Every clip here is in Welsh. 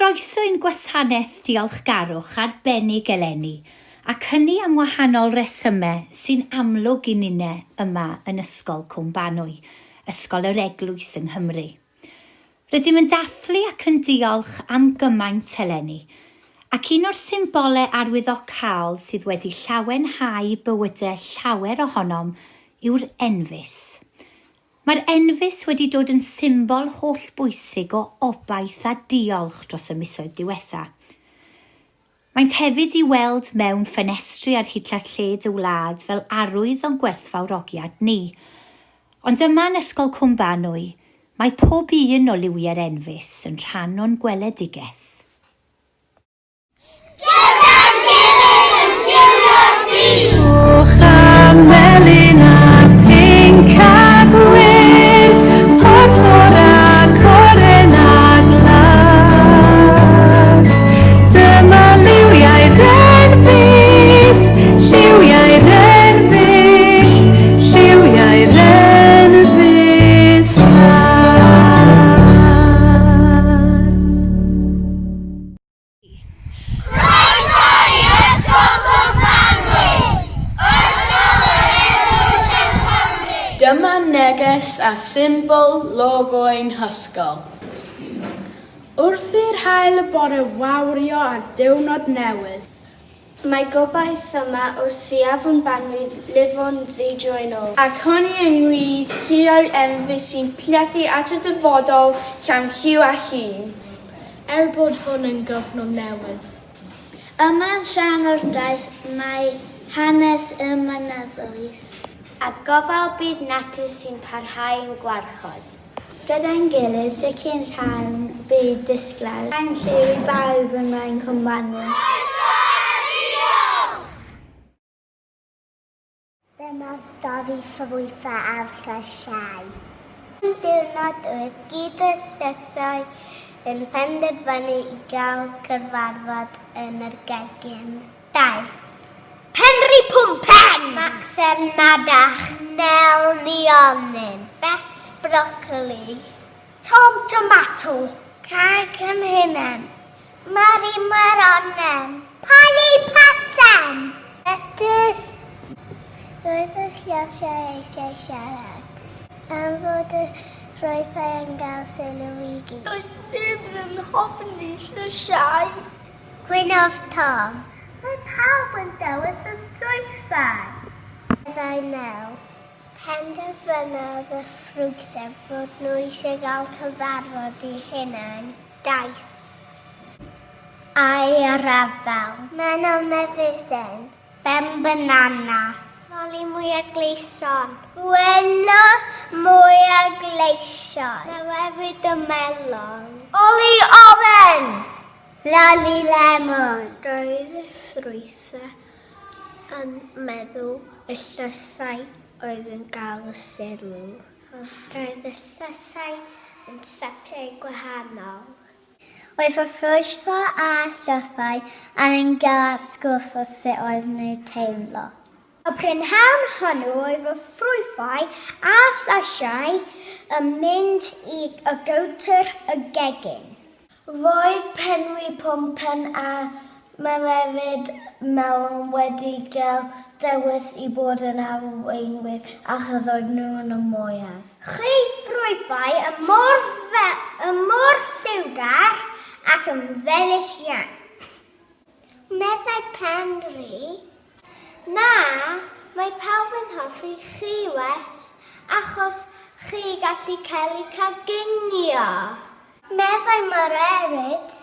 croeso i'n gwasanaeth diolchgarwch arbennig eleni, ac hynny am wahanol resymau sy'n amlwg i ninne yma yn Ysgol Cwm Banwy, Ysgol yr Eglwys yng Nghymru. Rydym yn dathlu ac yn diolch am gymaint eleni, ac un o'r symbolau arwyddocaol sydd wedi llawenhau bywydau llawer ohonom yw'r enfys. Mae'r enfys wedi dod yn symbol hollbwysig o obaith a diolch dros y misoedd diwetha'. Maent hefyd i weld mewn ffenestri ar hyd a lled y wlad fel arwydd o'n gwerthfawrogiad ni. Ond yma yn Ysgol Cwm Banwy, mae pob un o liwiau'r enfys yn rhan o'n gweledigaeth. Gyda'n gilydd yn lliwio'r byd! Coch a melyn a pinc a gwyrdd, porffor a coren a glas. Dyma liwiau'r enfys, lliwiau'r enfys, lliwiau'r enfys hardd. Croeso i Ysgol Cwm Banwy! Ysgol yr Eglwys yng Nghymru! Dyma neges a symbol logo ein hysgol. Wrth i'r haul y bore wawrio ar diwrnod newydd. Mae gobaith yma wrth i Afon Banwy lifo'n ddi-droi'n ôl. Ac hynny yng ngwyd lliwiau'r enfys sy'n plethu at y dyfodol llawn lliw a llun. Er bod hwn yn gyfnod newydd. Yma'n rhan o'r daith mae hanes y mynyddoedd. A gofal byd natur sy'n parhau i'n gwarchod. Gyda'n gilydd, sicrhawn byd disglair. Ein lliw i bawb yng Nghae Cwm Banwy. Croeso a diolch! Dyma'r stori ffrwythau a'r llysiau. Un diwrnod oedd gyd y llysiau yn penderfynu i gael cyfarfod yn yr gegin. Daeth Penri Pwmpen! Macsen Madarch! Nel Nionyn! Bets Brocoli! Tom Tomato! Cai Cynhunen! Mari Moronen! Polly Pasen! Letys! Roedd y llysiau eisiau siarad am fod y ffrwythau yn cael sylw i gyd. Does neb ddim yn hoffi llysiau. Cwynodd Tom. Mae pawb yn dewis y ffrwythau! Meddai Nel. Penderfynodd y ffrwythau fod nhw eisiau cael cyfarfod eu hunain. Daeth. A'i rafal. Menna Mefusyn. Ben Banana. Loli Mwyar Gleison. Gwenno Mwyar Gleision. Mewefyd y Melon. Oli Oren! Loli Lemon. Roedd y ffrwythau yn meddwl y llysiau oedd yn cael y sylw. Roedd y llysiau yn siapiau gwahanol. Roedd y ffrwythau a llysiau yn cael atgoffa sut oedd nhw'n teimlo. Y prynhawn hwnnw roedd y ffrwythau a'r llysiau yn mynd i y gownter y gegin. Roedd Penri Pwmpen a Mererid Melon wedi cael dewis i bod yn arweinwyr achos oedd nhw yn y mwyaf. Chi ffrwythau yn mor yn mor lliwgar ac yn felys iawn. Meddai Penri, Na, mae pawb yn hoffi chi well achos chi gallu cael eu coginio. Meddai Mererid.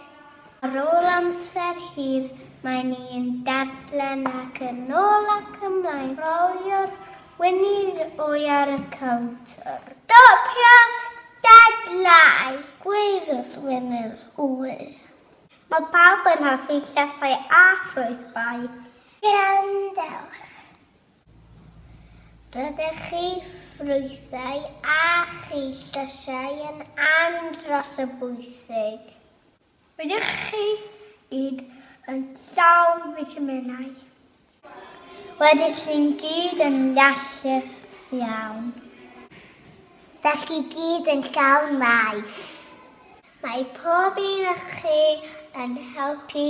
Ar ôl amser hir mae ni'n darllen ac yn ôl ac ymlaen. Rolio'r wynr wy ar y cownter. Stopiodd dadlau. Gwaeddodd wynr wy. Mae pawb yn hoffi llysiau a ffrwythau. Gwrandewch! Rydych chi ffrwythau a chi llysiau yn andros o bwysig. Rydych chi gyd yn llawn fitaminau. Rydych chi'n gyd yn llasys iawn. Felly gyd yn llawn maeth. Mae pob un o chi yn helpu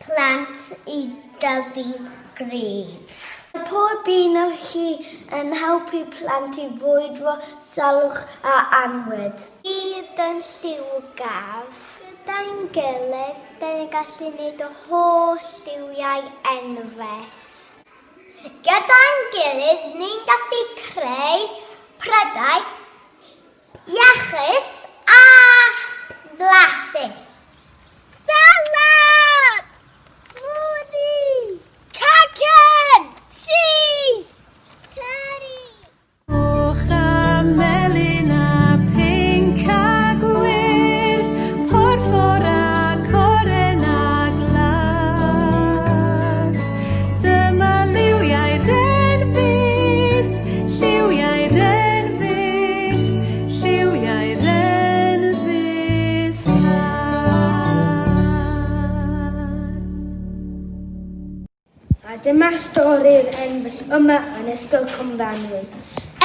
plant i dyfu'n gryf. Mae pob un o chi yn helpu plant i frwydro salwch a annwyd. Byd yn lliwgar. Gyda'n gilydd, dyn ni'n gallu gwneud y holl lliwiau enfys. Gyda'n gilydd, ni'n gallu creu prydau Iachus a blasus. Salad! Smoothie! Cacen! Cheese! Curry! Coch a melyn a pinc a gwyrdd, porffor a coren a glas. Dyma liwiau'r enfys, lliwiau'r enfys, lliwiau'r enfys hardd. A dyma stori'r enfys yma yn Ysgol Cwm Banwy.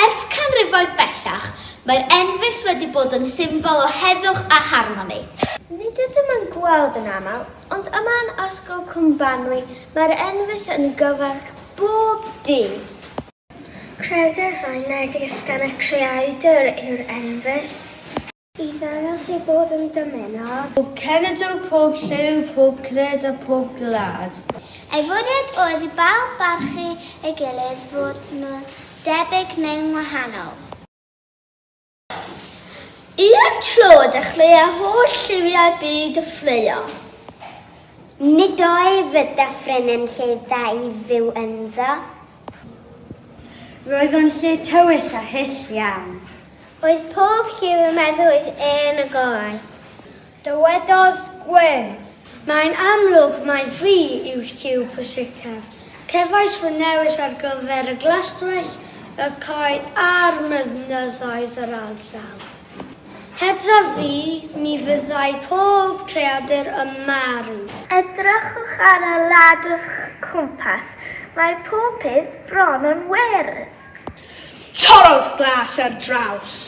Ers canrifoedd bellach, mae'r enfys wedi bod yn symbol o heddwch a harmoni. Nid ydym yn gweld yn aml, Ond yma yn Ysgol Cwm Banwy mae'r enfys yn gyfarch bob dydd. Credir rhai neges gan y creadur yw'r enfys. I ddangos ei bod yn dymuno. Pob cenedl, pob lliw, pob cred a pob gwlad. Ei fwriad oedd i bawb barchu ei gilydd bod nhw'n debyg neu'n wahanol. Un tro dechreua holl lliwiau'r byd fflio. Nid oedd y dyffryn yn lle dda i fyw ynddo. Roedd o'n lle tywyll a hyll iawn. Oedd pob lliw yn meddwl oedd e'n y gorau. Dywedodd Gwyrdd. Mae'n amlwg mai fi yw'r lliw pwysicaf. Cefais fy newis ar gyfer y glaswellt, y coed a'r mynyddoedd yr ardal. Hebddo fi, mi fyddai pob creadur yn marw. Edrychwch ar y wlad o'ch cwmpas, mae pob peth bron yn wyrdd. Torrodd glas ar draws.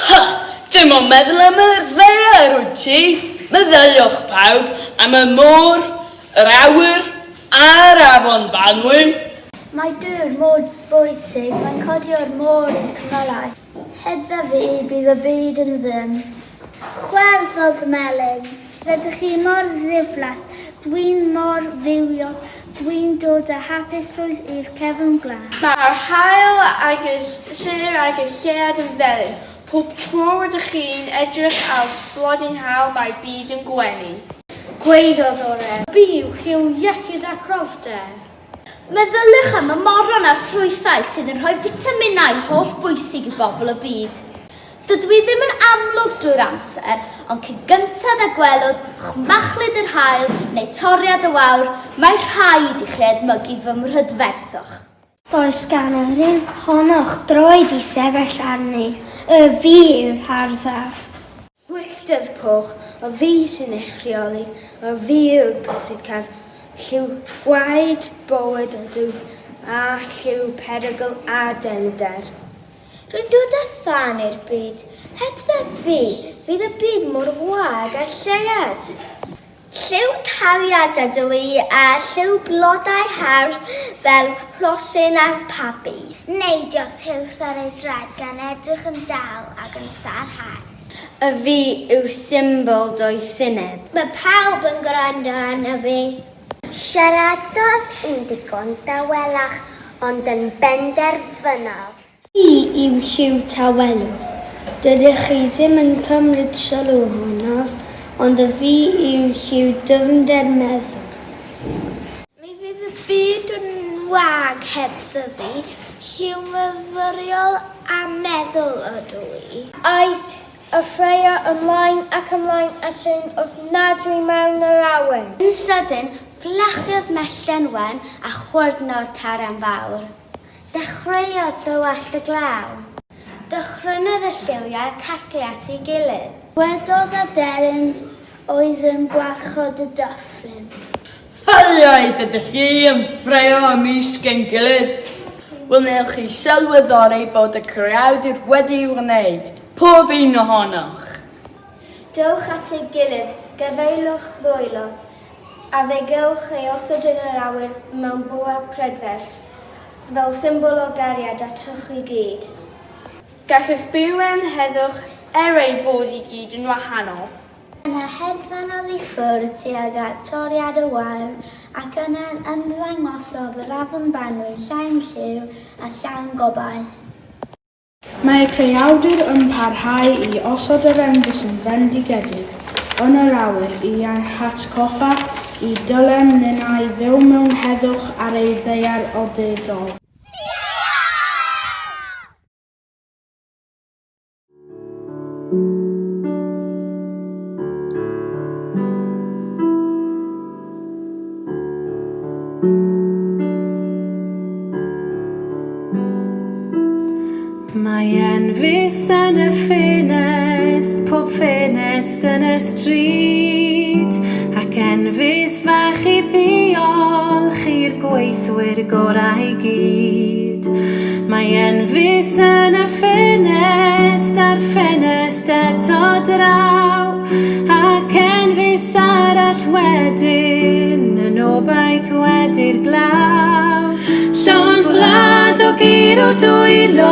Ha! Dim ond meddwl am y ddaear wyt ti! Meddyliwch pawb am y môr, yr awyr a'r afon Banwy. Mae dŵr mor bwysig, mae'n codi o'r môr i'r cymylau. Hebdda fi, bydd y byd yn ddim. Chwarddodd Melyn. Rydych chi mor ddiflas, dwi'n mor fywiog, dwi'n dod â hapusrwydd i'r cefn gwlad. Mae'r haul ag y sêr ag y lleuad yn felyn. Pob tro rydych chi'n edrych ar blodyn haul mae'r byd yn gwenu. Gwaeddodd Oren. Fi yw lliw iechyd a chryfder. Meddyliwch am y moron a'r ffrwythau sydd yn rhoi fitaminau holl bwysig i bobl y byd. Dydw i ddim yn amlwg drwy'r amser, ond cyn gynted â gwelwch machlud yr haul neu toriad y wawr, mae rhaid i chi edmygu fy mhrydferthwch. Does gan yr un ohonoch droed i sefyll arni, y fi yw'r harddaf. Gwylltedd coch, y fi sy'n eich rheoli, y fi yw'r pwysicaf, lliw gwaed, bywyd ydw, a lliw perygl a dewrder. Rwy'n dod â thân i'r byd. Hebdda fi, fydd y byd mor wag â'r lleuad. Lliw taliad ydw i a lliw blodau hardd fel rhosyn a'r pabi. Neidiodd Piws ar ei draed gan edrych yn dal ac yn sarhaus. Y fi yw symbol doethineb. Mae pawb yn gwrando arno fi. Siaradodd yn ddigon dawelach ond yn benderfynol. Fi yw lliw tawelwch. Dydych chi ddim yn cymryd sylw ohonof, ond y fi yw lliw dyfnder meddwl. Mi fydd y byd yn wag hebddo fi, lliw myfyriol a meddwl ydw i. Aeth A Freya ymlaen ac ymlaen a sŵn ofnadwy mewn yr awyr. Yn sydyn, fflachiodd mellten wen a chwyrnodd taran fawr. Dechreuodd dywallt y glaw. Dychrynodd y lliwiau casglu at ei gilydd. Gwedodd aderyn oedd yn gwarchod y dyffryn. Ffyliaid ydych chi yn ffraeo ymysg ein gilydd? Wel wnewch chi sylweddoli bod y creawdur wedi'i wneud, pob un ohonoch. Dowch at ei gilydd, gafaelwch ddwylo, a fe gewch ei osod yn yr awyr mewn bwa prydferth, fel symbol o gariad atoch chi gyd. Gallwch byw mewn heddwch er eu bod i gyd yn wahanol. Yna hedfanodd i ffwrdd tuag at toriad y wawr, ac yna ymddangosodd yr afon Banwy llawn lliw a llawn gobaith. Mae y Creawdwr yn parhau i osod yr enfys yn fendigedig yn yr awyr i ein hatgoffa y dylem ninnau fyw mewn heddwch ar ei ddaear odidog. Mae enfys yn y ffenest, pob ffenest yn y stryd, ac enfys fach i ddiolch i'r gweithwyr gorau i gyd. Mae enfys yn y ffenest, a'r ffenest eto draw, ac enfys arall wedyn, yn obaith wedi'r glaw. Llond gwlad o guro dwylo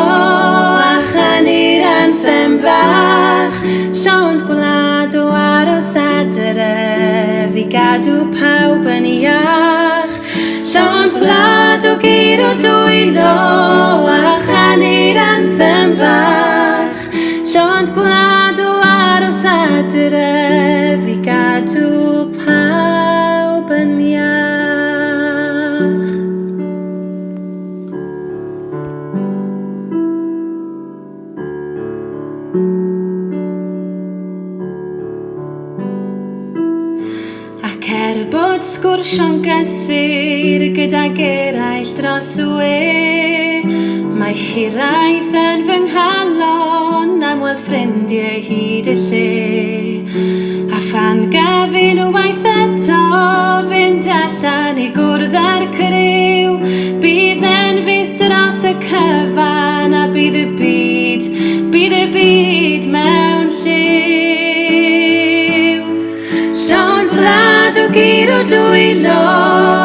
a chanu'r anthem fach. Llond gwlad o aros adref i gadw pawb yn iach. Llond gwlad o guro dwylo a chanu'r anthem fach. Llond gwlad o aros adref i gadw pawb yn iach. Ac er bod sgwrsio'n gysur gydag eraill dros y we, mae hiraeth yn fy nghalon am weld ffrindiau hyd y lle. A phan gaf unwaith eto fynd allan i gwrdd â'r criw, bydd enfys dros y cyfan a bydd y byd, bydd y byd mewn lliw. Llond gwlad o guro dwylo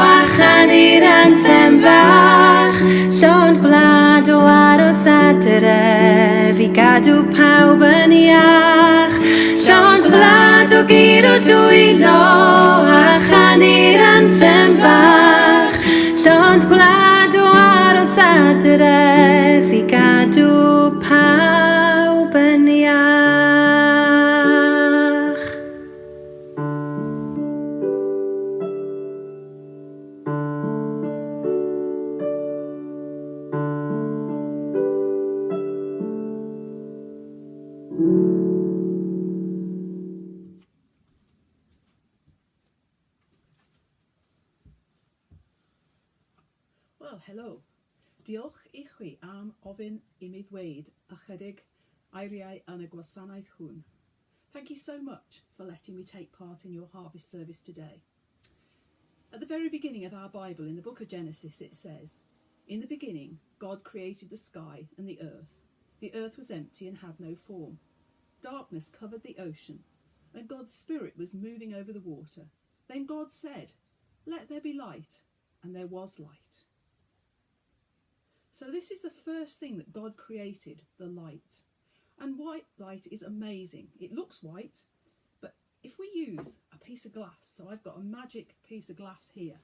a chanu'r anthem fach. Llond gwlad o aros adref i gadw pawb yn iach. Llond gwlad o guro dwylo a chanu'r anthem fach. Llond gwlad o aros adref i gadw pawb yn iach. Wel, helo. Diolch i chwi am ofyn i mi ddweud ychydig eiriau yn y gwasanaeth hwn. Thank you so much for letting me take part in your harvest service today. At the very beginning of our Bible, in the book of Genesis, it says, In the beginning, God created the sky and the earth. The earth was empty and had no form. Darkness covered the ocean, and God's Spirit was moving over the water. Then God said, Let there be light, and there was light. So this is the first thing that God created, the light. And white light is amazing. It looks white, but if we use a piece of glass, so I've got a magic piece of glass here,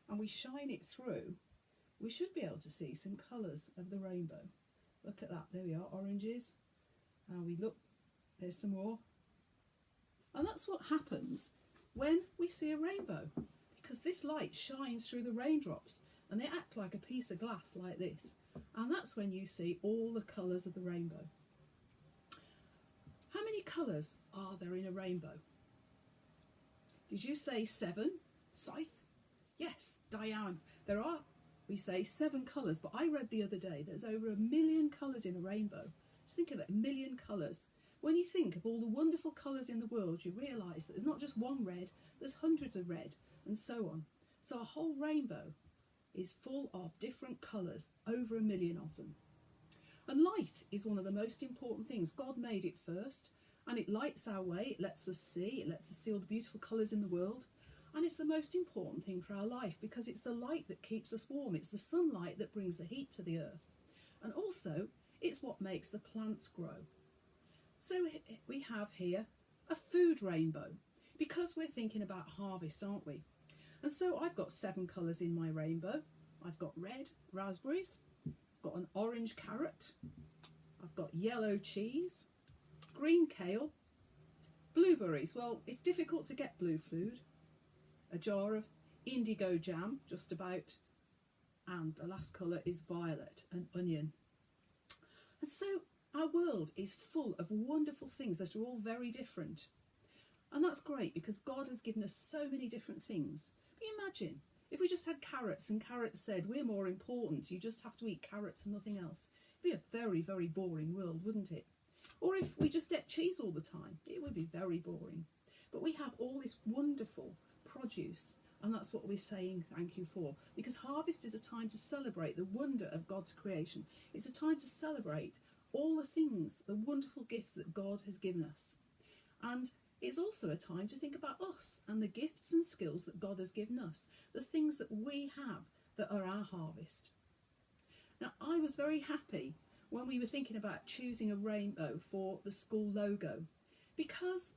and we shine it through, we should be able to see some colours of the rainbow. Look at that, there we are, oranges. And we look, there's some more. And that's what happens when we see a rainbow, because this light shines through the raindrops and they act like a piece of glass like this. And that's when you see all the colours of the rainbow. How many colours are there in a rainbow? Did you say 7, Scythe? Yes, Diane. There are, we say, 7 colours, but I read the other day there's over 1 million colours in a rainbow. Just think of it, 1 million colours. When you think of all the wonderful colours in the world, you realise that there's not just one red, there's hundreds of red, and so on. So a whole rainbow is full of different colours, over 1 million of them. And light is one of the most important things. God made it first, And it lights our way, it lets us see, it lets us see all the beautiful colours in the world. And it's the most important thing for our life because it's the light that keeps us warm. It's the sunlight that brings the heat to the earth. And also, it's what makes the plants grow. So we have here a food rainbow because we're thinking about harvest, aren't we? And so I've got 7 colours in my rainbow. I've got red raspberries, I've got an orange carrot, I've got yellow cheese, green kale, blueberries. Well, it's difficult to get blue food. A jar of indigo jam, just about, and the last colour is violet, an onion. And so our world is full of wonderful things that are all very different. And that's great because God has given us so many different things. But imagine if we just had carrots and carrots said, we're more important, you just have to eat carrots and nothing else. It'd be a very, very boring world, wouldn't it? Or if we just ate cheese all the time, it would be very boring. But we have all this wonderful produce, and that's what we're saying thank you for, because harvest is a time to celebrate the wonder of God's creation. It's a time to celebrate all the things, the wonderful gifts that God has given us. And it's also a time to think about us and the gifts and skills that God has given us, the things that we have that are our harvest. Now, I was very happy when we were thinking about choosing a rainbow for the school logo, because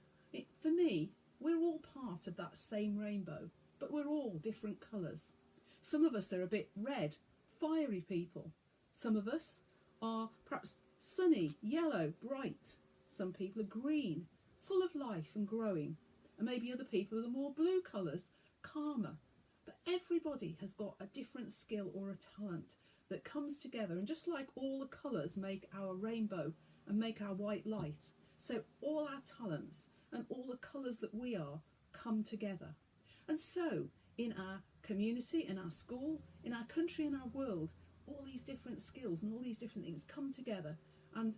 for me, we're all part of that same rainbow, but we're all different colours. Some of us are a bit red, fiery people. Some of us are perhaps sunny, yellow, bright. Some people are green, full of life and growing. And maybe other people are the more blue colours, calmer. But everybody has got a different skill or a talent that comes together. And just like all the colours make our rainbow and make our white light, so all our talents and all the colours that we are come together. And so in our community, in our school, in our country, in our world, all these different skills and all these different things come together. And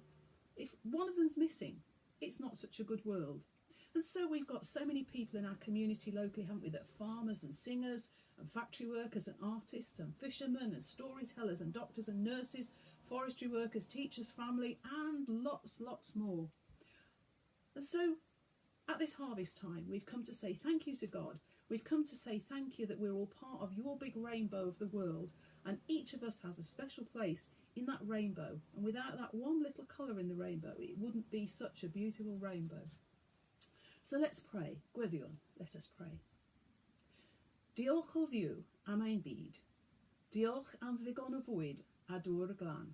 if one of them's missing, it's not such a good world. And so we've got so many people in our community locally, haven't we, that are farmers and singers and factory workers and artists and fishermen and storytellers and doctors and nurses, forestry workers, teachers, family, and lots, lots more. And so at this harvest time, we've come to say thank you to God. We've come to say thank you that we're all part of your big rainbow of the world, and each of us has a special place in that rainbow. And without that one little colour in the rainbow, it wouldn't be such a beautiful rainbow. So let's pray. Gwyddion, let us pray. Diolch o Dduw am ein byd. Diolch am ddigon o fwyd a dŵr glân.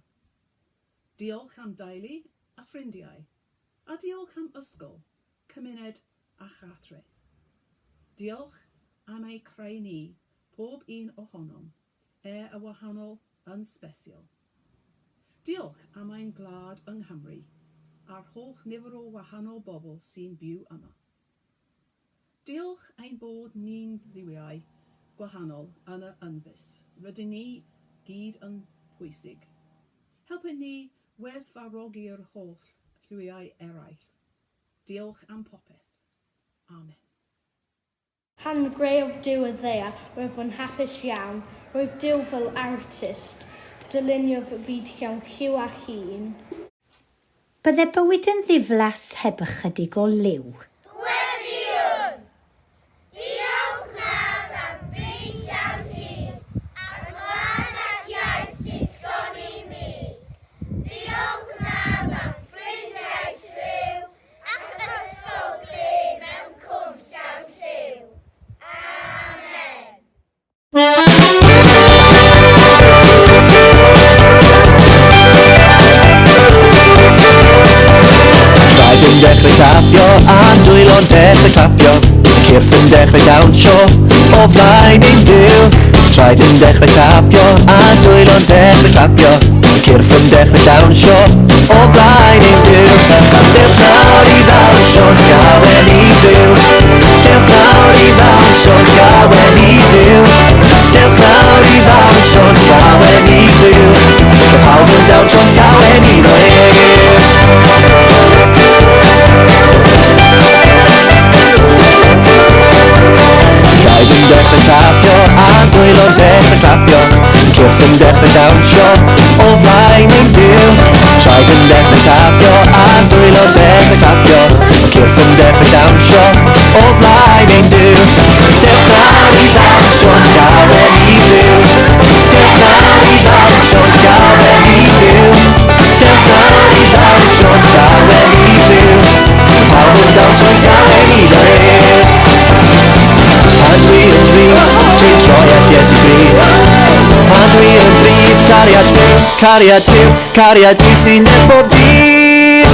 Diolch am deulu a ffrindiau. A diolch am ysgol, cymuned a chartre. Diolch am ei creu ni, pob un ohonom, y wahanol yn sbesial. Diolch am ein gwlad yng Nghymru, a'r holl nifer o wahanol bobl sy'n byw yma. Diolch ein bod ni'n liwiau gwahanol yn y enfys. Rydyn ni gyd yn pwysig. Helpu ni werthfawrogi'r holl lliwiau eraill. Diolch am popeth. Amen. Pan greodd Duw y ddaear, roedd yn hapus iawn. Roedd Duw fel artist, dyluniodd y byd llawn lliw a llun. Bydde bywyd yn ddiflas heb ychydig o liw. Gweddïwn! Diolch nawr am fyd llawn hud, a'r wlad ac iaith sy'n llonni myd. Diolch nawr am ffrindiau triw, ac ysgol glên mewn cwm llawn lliw. Amen. Traed yn dechrau tapio a dwylo'n dechrau clapio, cyrff yn dechrau dawnsio o flaen ein Duw. Traed yn dechrau tapio a dwylo'n dechrau clapio, cyrff yn dechrau dawnsio o flaen ein Duw. Dewch nawr i ddawnsio'n llawen i Dduw. Dewch nawr i ddawnsio'n llawen i Dduw. Dewch nawr i ddawnsio'n llawen i Dduw. Mae pawb yn dawnsio'n llawen iddo ef. Traed yn dechrau tapio a dwylo'n dechrau clapio, cyrff yn dechrau dawnsio o flaen ein Duw. Traed yn dechrau tapio a dwylo'n dechrau clapio, Mae cyrff yn dechrau dawnsio o flaen ein Duw. Dewch nawr i ddawnsio'n llawen i Dduw. Dewch nawr i ddawnsio'n llawen i Dduw. Dewch nawr i ddawnsio'n llawen i Dduw. Mae pawb yn dawnsio'n llawen iddo ef. Pan dwi yn drist, dwi'n troi at Iesu Grist. Pan dwi yn brif, cariad Duw, cariad Duw, cariad Duw sy'n nerth bob dydd.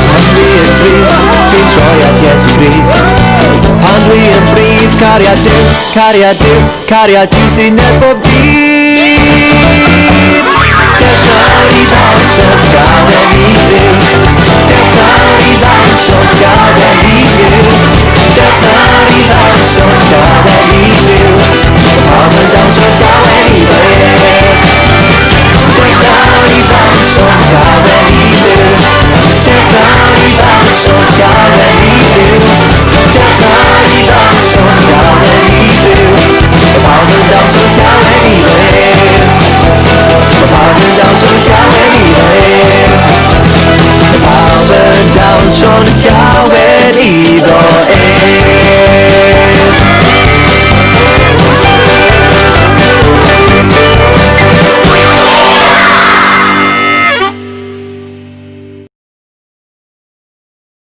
Pan dwi yn drist, dwi'n troi at Iesu Grist. Pan dwi yn brif, cariad Duw, cariad Duw, cariad Duw sy'n nerth bob dydd. Dewch nawr i ddawnsio'n llawen i Dduw. Dewch nawr i ddawnsio'n